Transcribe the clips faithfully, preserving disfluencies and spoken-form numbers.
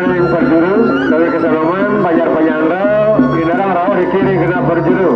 Ring parjuru, kami kasanoman, banjar panyandra, inarang rauh di kiri genap parjuru.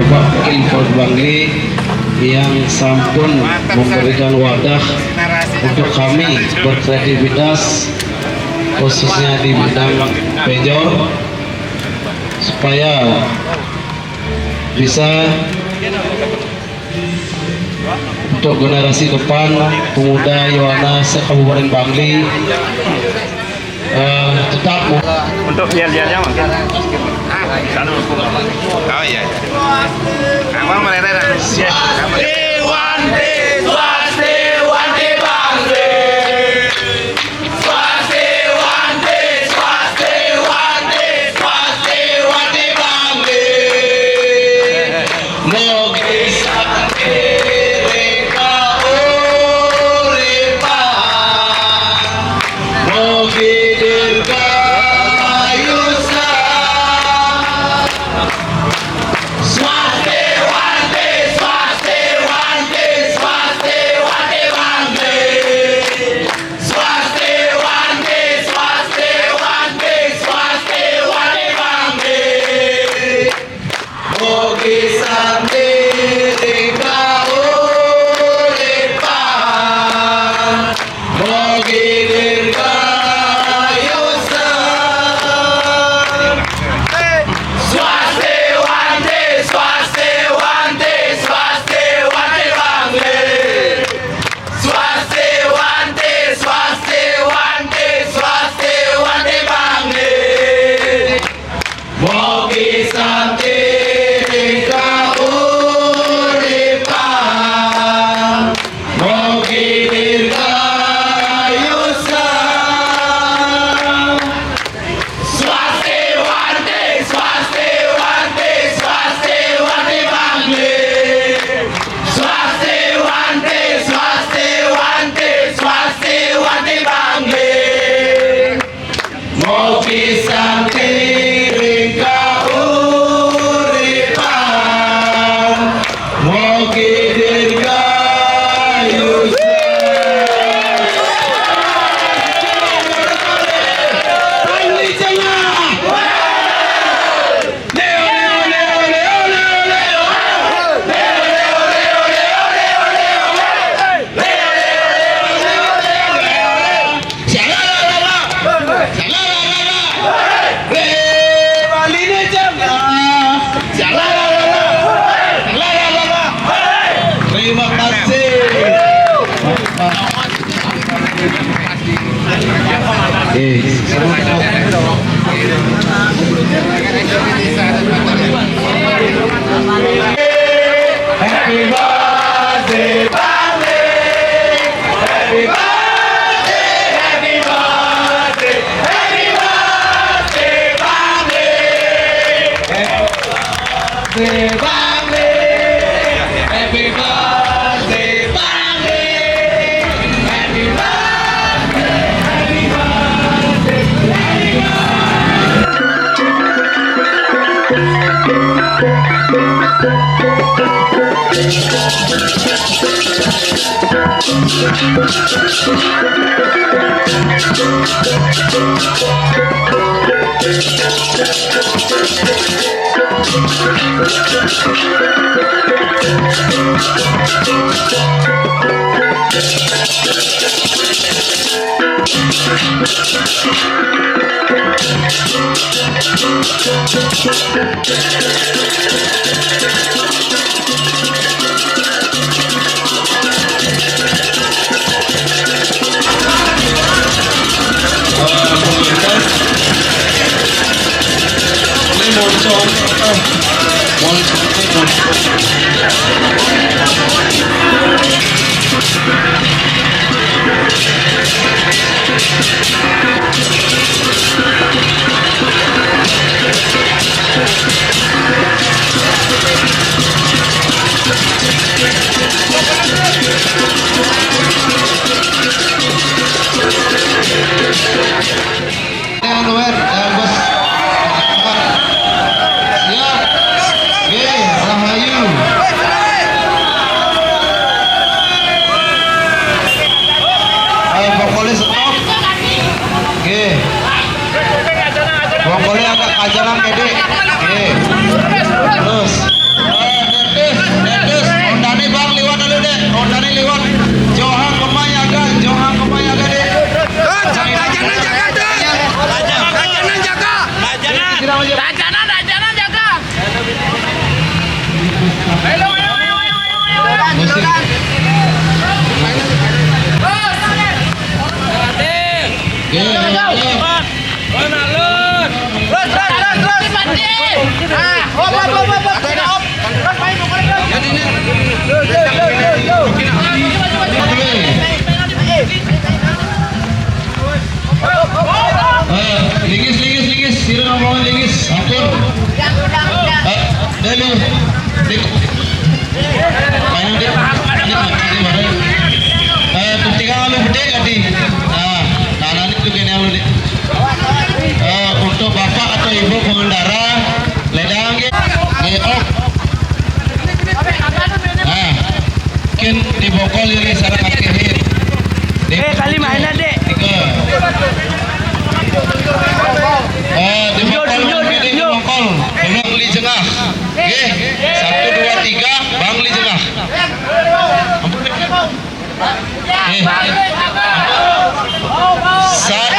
Bapak Info Bangli yang sampun memberikan wadah untuk kami berkreativitas, khususnya di bidang penjor, supaya bisa untuk generasi depan pemuda Yowana se-Kabupaten Bangli, eh, tetap untuk lihat-lihatnya mungkin. Oh iya, iya. Abang merere. Swastiwante, swastiwante, Bangli. Swastiwante, swastiwante, swastiwante, Bangli. Mugi santi ring kauripan. Mugi dirgayusa. Swastiwante, swastiwante, Happy birthday, Bang Lee. Happy birthday, happy birthday, happy birthday, Bang Lee. Happy birthday, Bang Lee. Happy birthday, Bang Lee. Happy birthday, happy birthday, happy birthday. Luar, bagus. Siap. Oke, rahayu. Eh, pokoknya stop. Oke. Pokoknya agak ajaran, Dek. Oke. Terus. Eh, Dedes, Dedes, Ondane Bang liwat dulu, Dek. Ondane liwat. Johang kemai agak, Johang kemai agak, Dek. Rajanan jaga, Dek. Rajanan jaga. Rajanan. Rajanan, Rajanan jaga. Ayo, ayo, ayo, ayo, ayo, ayo. Musik. Terus, terus, terus, terus. Terus, terus, terus. Ah, hop, hop, hop, hop, hop. Terus, main, pokoknya, terus. Terus, terus, terus, terus. Eh, linggis, linggis, linggis. Sira ngomong linggis. Ampun. Eh, dulu. Dik. Main, Dik. Dik, Dik, Dik, mana? Eh, tukang anu gede, Adi. Nah, kanan itu gini, anu, Dik. Eh, untuk bapak atau ibu pengendara, ledang, ya. Nih, oh. Nah, mungkin dibokol ini salah kaki. Eh, kali mainan, Dek. Tiga. Eh, dibokol, tunjuk, tunjuk, tunjuk. Dibokol. Bang Lee Jengah. Oke, satu, dua, tiga, Bang Lee Jengah. Ampun. Eh. Sa-